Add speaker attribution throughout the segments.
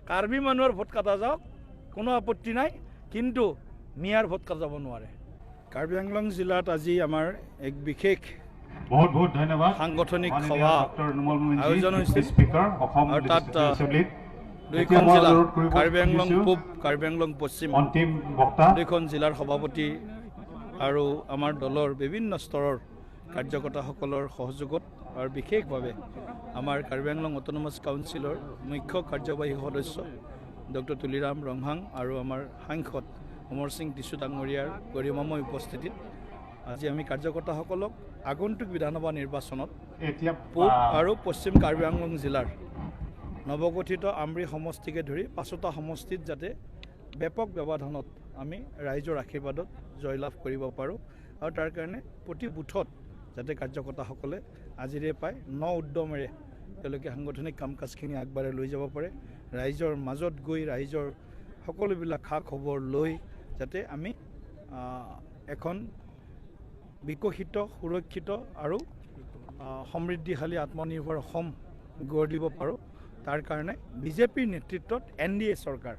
Speaker 1: কাৰ্বি মানুহৰ ভোট কাটা যাওক, কোনো আপত্তি নাই, কিন্তু মিয়াৰ ভোট কাটা যাব নোৱাৰে। কাৰ্বি আংলং জিলাত আজি আমাৰ এক বিশেষ
Speaker 2: বহুত বহুত ধন্যবাদ।
Speaker 1: সাংগঠনিক
Speaker 2: মাননীয়
Speaker 1: সভা
Speaker 2: ডক্টৰ নুমল মুনিজী,
Speaker 1: আয়োজন
Speaker 2: ডিপুটি
Speaker 1: হৈছিল।
Speaker 2: স্পীকাৰ, অসম
Speaker 1: আৰু তাত,
Speaker 2: লেজিছলেটিভ এছেম্বলিত।
Speaker 1: দুইখন
Speaker 2: এতিয়া মই
Speaker 1: জিলা,
Speaker 2: অনুৰোধ কৰিব
Speaker 1: কাৰ্বি আংলং
Speaker 2: খুজিছোঁ
Speaker 1: পূব, কাৰ্বি আংলং পশ্চিম
Speaker 2: অন্তিম বক্তা
Speaker 1: দুইখন জিলাৰ সভাপতি আৰু আমাৰ দলৰ বিভিন্ন স্তৰৰ কাৰ্যকৰ্তাসকলৰ সহযোগত আৰু বিশেষভাৱে আমাৰ কাৰ্বি আংলং অট'নমাছ কাউন্সিলৰ মুখ্য কাৰ্যবাহী সদস্য ডক্টৰ তুলিৰাম ৰংহাং আৰু আমাৰ সাংসদ অমৰ সিং টিছু ডাঙৰীয়াৰ গৰিমাময় উপস্থিতিত আজি আমি কাৰ্যকৰ্তাসকলক আগন্তুক বিধানসভা নিৰ্বাচনত
Speaker 2: এতিয়া
Speaker 1: পূব আৰু পশ্চিম কাৰ্বি আংলং জিলাৰ নৱগঠিত আমৰি সমষ্টিকে ধৰি পাঁচোটা সমষ্টিত যাতে ব্যাপক ব্যৱধানত আমি ৰাইজৰ আশীৰ্বাদত জয়লাভ কৰিব পাৰোঁ আৰু তাৰ কাৰণে প্ৰতি বুথত যাতে কাৰ্যকৰ্তাসকলে আজিৰে পাই ন উদ্যমেৰে তেওঁলোকে সাংগঠনিক কাম কাজখিনি আগবাঢ়াই লৈ যাব পাৰে, ৰাইজৰ মাজত গৈ ৰাইজৰ সকলোবিলাক খা খবৰ লৈ যাতে আমি এখন বিকশিত, সুৰক্ষিত আৰু সমৃদ্ধিশালী আত্মনিৰ্ভৰ অসম গঢ় দিব পাৰোঁ, তাৰ কাৰণে বিজেপিৰ নেতৃত্বত এনডিএ চৰকাৰ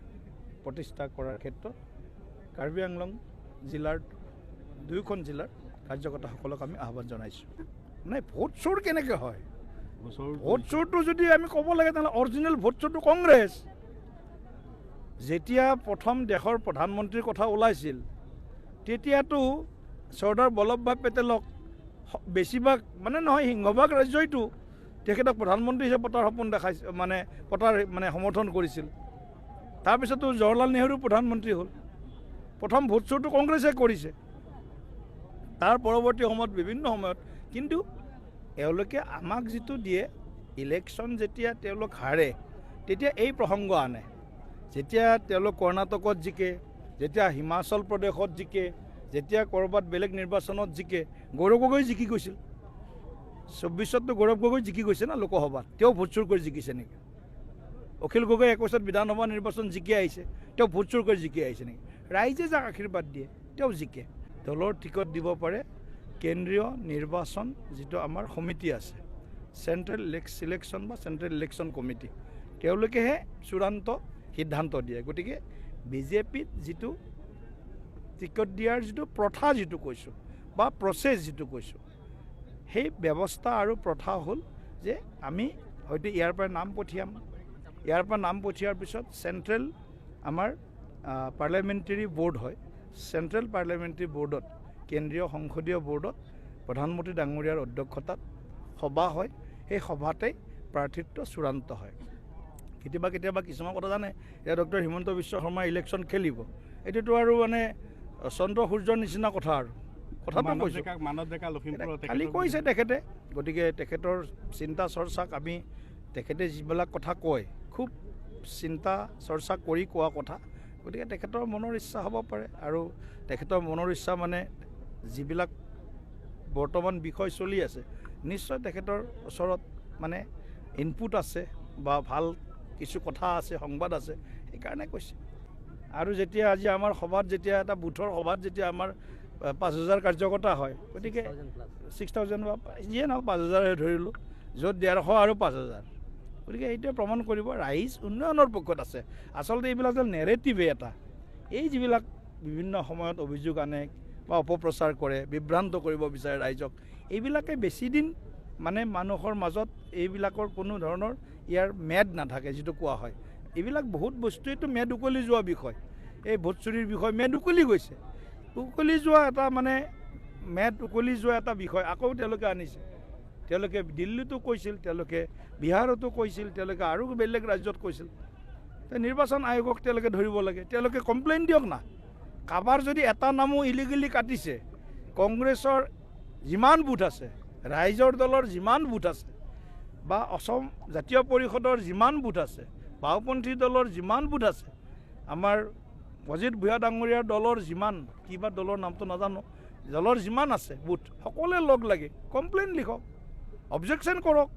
Speaker 1: প্ৰতিষ্ঠা কৰাৰ ক্ষেত্ৰত কাৰ্বি আংলং জিলাৰ দুয়োখন জিলাৰ কাৰ্যকৰ্তাসকলক আমি আহ্বান জনাইছোঁ। মানে ভোট চোৰ কেনেকৈ হয়? ভোট চোৰটো যদি আমি ক'ব লাগে, তেনেহ'লে অৰিজিনেল ভোট চোৰটো কংগ্ৰেছ। যেতিয়া প্ৰথম দেশৰ প্ৰধানমন্ত্ৰীৰ কথা ওলাইছিল, তেতিয়াতো চৰ্দাৰ বল্লভভাই পেটেলক বেছিভাগ মানে নহয়, সিংহভাগ ৰাজ্যইতো তেখেতক প্ৰধানমন্ত্ৰী হিচাপে পতাৰ সপোন দেখাইছে, মানে পতাৰ মানে সমৰ্থন কৰিছিল। তাৰপিছতো জৱাহৰলাল নেহৰু প্ৰধানমন্ত্ৰী হ'ল। প্ৰথম ভোট চোৰটো কংগ্ৰেছে কৰিছে। তাৰ পৰৱৰ্তী সময়ত বিভিন্ন সময়ত কিন্তু এওঁলোকে আমাক যিটো দিয়ে, ইলেকশ্যন যেতিয়া তেওঁলোক হাৰে তেতিয়া এই প্ৰসংগ আনে। যেতিয়া তেওঁলোক কৰ্ণাটকত জিকে, যেতিয়া হিমাচল প্ৰদেশত জিকে, যেতিয়া ক'ৰবাত বেলেগ নিৰ্বাচনত জিকে, গৌৰৱ গগৈ জিকি গৈছিল 24ততো, গৌৰৱ গগৈ জিকি গৈছে না লোকসভাত, তেওঁ ভোট চুৰ কৰি জিকিছে নেকি? অখিল গগৈ 21ত বিধানসভা নিৰ্বাচন জিকি আহিছে, তেওঁ ভোট চুৰ কৰি জিকি আহিছে নেকি? ৰাইজে যাক আশীৰ্বাদ দিয়ে তেওঁ জিকে। দলৰ টিকট দিব পাৰে কেন্দ্ৰীয় নিৰ্বাচন যিটো আমাৰ সমিতি আছে, চেণ্ট্ৰেল চিলেকশ্যন বা চেণ্ট্ৰেল ইলেকশ্যন কমিটি, তেওঁলোকেহে চূড়ান্ত সিদ্ধান্ত দিয়ে। গতিকে বিজেপিত যিটো টিকট দিয়াৰ যিটো প্ৰথা যিটো কৈছোঁ বা প্ৰচেছ যিটো কৈছোঁ, সেই ব্যৱস্থা আৰু প্ৰথা হ'ল যে আমি হয়তো ইয়াৰ পৰা নাম পঠিয়াম। ইয়াৰ পৰা নাম পঠিওৱাৰ পিছত চেণ্ট্ৰেল আমাৰ পাৰ্লিয়ামেণ্টেৰী বৰ্ড হয়, চেণ্ট্ৰেল পাৰ্লিয়ামেণ্টেৰী বৰ্ডত, কেন্দ্ৰীয় সংসদীয় বৰ্ডত প্ৰধানমন্ত্ৰী ডাঙৰীয়াৰ অধ্যক্ষতাত সভা হয়। সেই সভাতেই প্ৰাৰ্থিত্ব চূড়ান্ত হয়। কেতিয়াবা কেতিয়াবা কিছুমান কথা জানে, এতিয়া ডক্টৰ হিমন্ত বিশ্ব শৰ্মাই ইলেকশ্যন খেলিব, এইটোতো আৰু মানে চন্দ্ৰ সূৰ্যৰ নিচিনা কথা আৰু কথাটো
Speaker 3: মানৱ
Speaker 1: কৈছোঁ।
Speaker 3: ডেকা, মানৱ ডেকা লখিমপুৰত
Speaker 1: কালি কৈছে তেখেতে। গতিকে তেখেতৰ চিন্তা চৰ্চাক আমি, তেখেতে যিবিলাক কথা কয় খুব চিন্তা চৰ্চা কৰি কোৱা কথা। গতিকে তেখেতৰ মনৰ ইচ্ছা হ'ব পাৰে আৰু তেখেতৰ মনৰ ইচ্ছা মানে যিবিলাক বৰ্তমান বিষয় চলি আছে, নিশ্চয় তেখেতৰ ওচৰত মানে ইনপুট আছে বা ভাল কিছু কথা আছে, সংবাদ আছে, সেইকাৰণে কৈছে। আৰু যেতিয়া আজি আমাৰ সভাত যেতিয়া এটা বুথৰ সভাত যেতিয়া আমাৰ 5,000 কাৰ্যকৰ্তা হয়, গতিকে 6,000 বা যিয়ে নহওক 5,000 ধৰিলোঁ, য'ত 150 আৰু 5,000, গতিকে এইটোৱে প্ৰমাণ কৰিব ৰাইজ উন্নয়নৰ পক্ষত আছে। আচলতে এইবিলাক যে নেৰেটিভে এটা, এই যিবিলাক বিভিন্ন সময়ত অভিযোগ আনে বা অপপ্ৰচাৰ কৰে, বিভ্ৰান্ত কৰিব বিচাৰে ৰাইজক, এইবিলাকে বেছিদিন মানে মানুহৰ মাজত এইবিলাকৰ কোনো ধৰণৰ ইয়াৰ ম্যাদ নাথাকে। যিটো কোৱা হয়, এইবিলাক বহুত বস্তুৱেতো ম্যাদ উকলি যোৱা বিষয়। এই ভোট চুৰিৰ বিষয় ম্যাদ উকলি গৈছে, উকলি যোৱা এটা মানে ম্যাদ উকলি যোৱা এটা বিষয় আকৌ তেওঁলোকে আনিছে। তেওঁলোকে দিল্লীতো কৈছিল, তেওঁলোকে বিহাৰতো কৈছিল, তেওঁলোকে আৰু বেলেগ ৰাজ্যত কৈছিল। নিৰ্বাচন আয়োগক তেওঁলোকে ধৰিব লাগে, তেওঁলোকে কমপ্লেইন দিয়ক না। কাৰোবাৰ যদি এটা নামো ইলিগেলি কাটিছে, কংগ্ৰেছৰ যিমান বুথ আছে, ৰাইজৰ দলৰ যিমান বুথ আছে, বা অসম জাতীয় পৰিষদৰ যিমান বুথ আছে, বাওঁপন্থী দলৰ যিমান বুথ আছে, আমাৰ অজিত ভূঞা ডাঙৰীয়াৰ দলৰ যিমান, কিবা দলৰ নামটো নাজানো, দলৰ যিমান আছে বুথ, সকলোৱে লগ লাগি কমপ্লেইন লিখক, অবজেকশ্যন কৰক,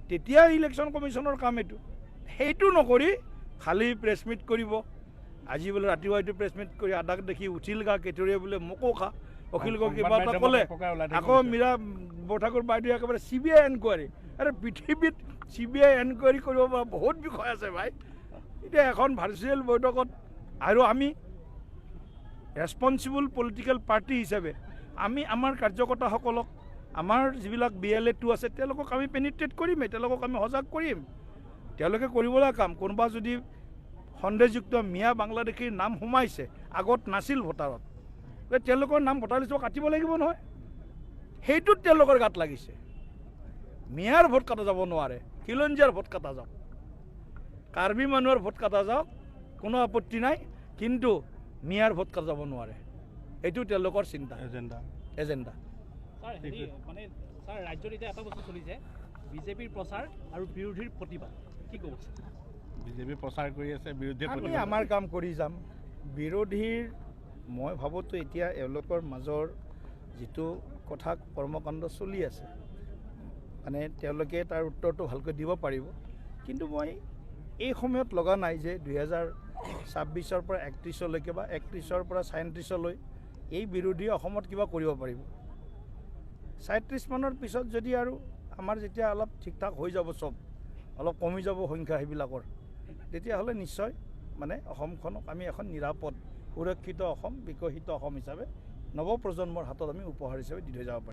Speaker 1: তেতিয়া ইলেকশ্যন কমিশ্যনৰ কাম এইটো। সেইটো নকৰি খালি প্ৰেছ মিট কৰিব। আজি বোলে ৰাতিপুৱা এইটো প্ৰেছ মিট কৰি আদাক দেখি উঠিল গা কেতুৰীয়ে বোলে মোকো খা, অখিল গগৈ কিবা এটা ক'লে, আকৌ মীৰা বৰঠাকুৰ বাইদেৱে একেবাৰে চিবিআই এনকুৱাৰী। আৰে পৃথিৱীত চিবিআই এনকুৱাৰী কৰিব পৰা বহুত বিষয় আছে ভাই। এতিয়া এখন ভাৰ্চুৱেল বৈঠকত আৰু আমি ৰেছপনচিবল পলিটিকেল পাৰ্টি হিচাপে আমি আমাৰ কাৰ্যকৰ্তাসকলক, আমাৰ যিবিলাক BLA 2 আছে তেওঁলোকক আমি পেনিট্ৰেট কৰিমেই, তেওঁলোকক আমি সজাগ কৰিম। তেওঁলোকে কৰিব লগা কাম, কোনোবা যদি সন্দেহযুক্ত মিয়া বাংলাদেশীৰ নাম সোমাইছে, আগত নাছিল ভোটাৰত, তেওঁলোকৰ নাম ভোটাৰ লিষ্টত কাটিব লাগিব নহয়, সেইটোত তেওঁলোকৰ গাত লাগিছে। মিয়াৰ ভোট কাটা যাব নোৱাৰে, খিলঞ্জীয়াৰ ভোট কাটা যাওক, কাৰ্বি মানুহৰ ভোট কাটা যাওক, কোনো আপত্তি নাই, কিন্তু মিয়াৰ ভোট কাটা যাব নোৱাৰে। এইটো তেওঁলোকৰ চিন্তা, এজেণ্ডা।
Speaker 3: ছাৰ, হেৰি মানে ছাৰ, ৰাজ্যত এতিয়া এটা বস্তু চলিছে, বিজেপিৰ প্ৰচাৰ আৰু বিৰোধীৰ প্ৰতিবাদ, কি ক'ব?
Speaker 4: বিজেপি প্ৰচাৰ কৰি আছে, বিৰোধীয়ে
Speaker 1: আমি আমাৰ কাম কৰি যাম। বিৰোধীৰ মই ভাবোঁতো এতিয়া এওঁলোকৰ মাজৰ যিটো কথা কৰ্মকাণ্ড চলি আছে, মানে তেওঁলোকে তাৰ উত্তৰটো ভালকৈ দিব পাৰিব। কিন্তু মই এই সময়ত লগা নাই যে 2026ৰ পৰা 31লৈকে বা 31ৰ পৰা 37লৈ এই বিৰোধীয়ে অসমত কিবা কৰিব পাৰিব। 37 মানৰ পিছত যদি আৰু আমাৰ যেতিয়া অলপ ঠিক ঠাক হৈ যাব, চব অলপ কমি যাব সংখ্যা সেইবিলাকৰ, তেতিয়াহ'লে নিশ্চয় মানে অসমখনক আমি এখন নিৰাপদ সুৰক্ষিত অসম, বিকশিত অসম হিচাপে নৱপ্ৰজন্মৰ হাতত আমি উপহাৰ হিচাপে দি থৈ যাব পাৰিম।